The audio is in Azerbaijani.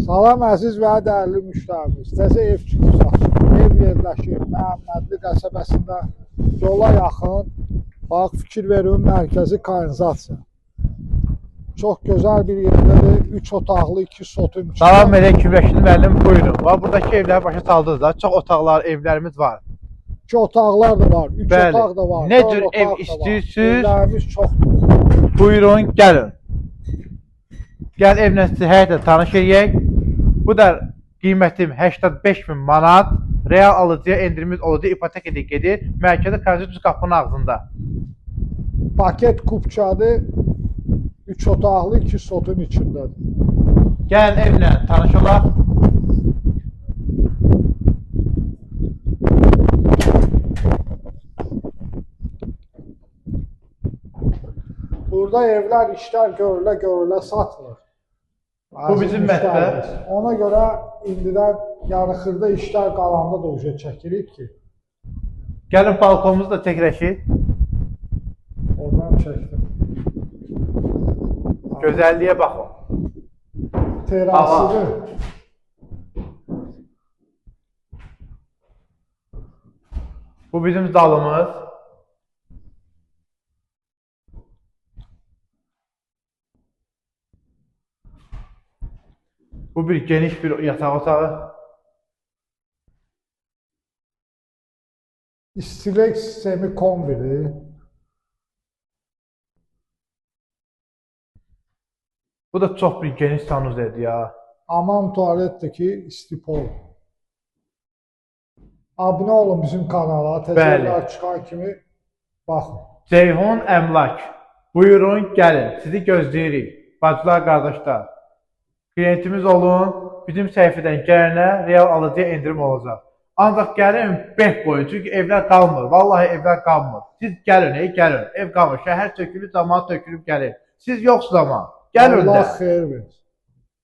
Salam əziz və dəyərli müştərimiz. Təzə ev çıxıb satılır. Ev yerləşir Məhəmmədli qəsəbəsində, yola yaxın. Bax, fikir verin, mərkəzi kanalizasiya. Çox gözəl bir yerdədir. 3 otaqlı, 2 sotun içində. Salam əleykum Rəşid müəllim, buyurun. Bax, buradakı evləri başa saldınız da. Çox otaqlar, evlərimiz var. 2 otaqlar da var, 3 otaq da var. Nə cür ev istəyirsiniz? Evlərimiz çoxdur. Buyurun, gəlin. Gəl evlə sizi həyətlə tanış eləyək. Bu da qiymətim 85.000 manat. Real alıcıya endirimimiz olacaq, ipoteka ilə gedir. Mərkəzi kanalizasiya qapının ağzında. Paket kupçadır. 3 otaqlı, 2 sotun içindədir. Gəlin evlə tanış olaq. Burada evlər, işlər görülə-görülə satılır. Bu bizim mətbəx. Ona görə indidən, yəni xırda işlər qalanda da uca çəkirik ki. Gəlin balkonumuzu da çək Rəşid. Oradan çəkdim. Gözəlliyə baxın. Terasıdır. Bu bizim zalımız. Bu bir geniş bir yataq otağı. İstilik sistemi kombili. Bu da çox bir geniş sanuzeldir ya. Hamam tualetdəki istipol. Abunə olun bizim kanala. Təzə evlər çıxan kimi baxın. Ceyhun Əmlak. Buyurun, gəlin. Sizi gözləyirik. Bacılar, qardaşlar. Klientimiz olun, bizim səhifədən gələnə real alıcıya endirim olacaq. Ancaq gəlin, beh qoyun, çünki evlər qalmır. Vallahi evlər qalmır. Siz gəlin, ey gəlin. Ev qalmır. Şəhər tökülür, camaat tökülüb gəlir. Siz yoxsuz amma. Gəlin də. Allah xeyir versin.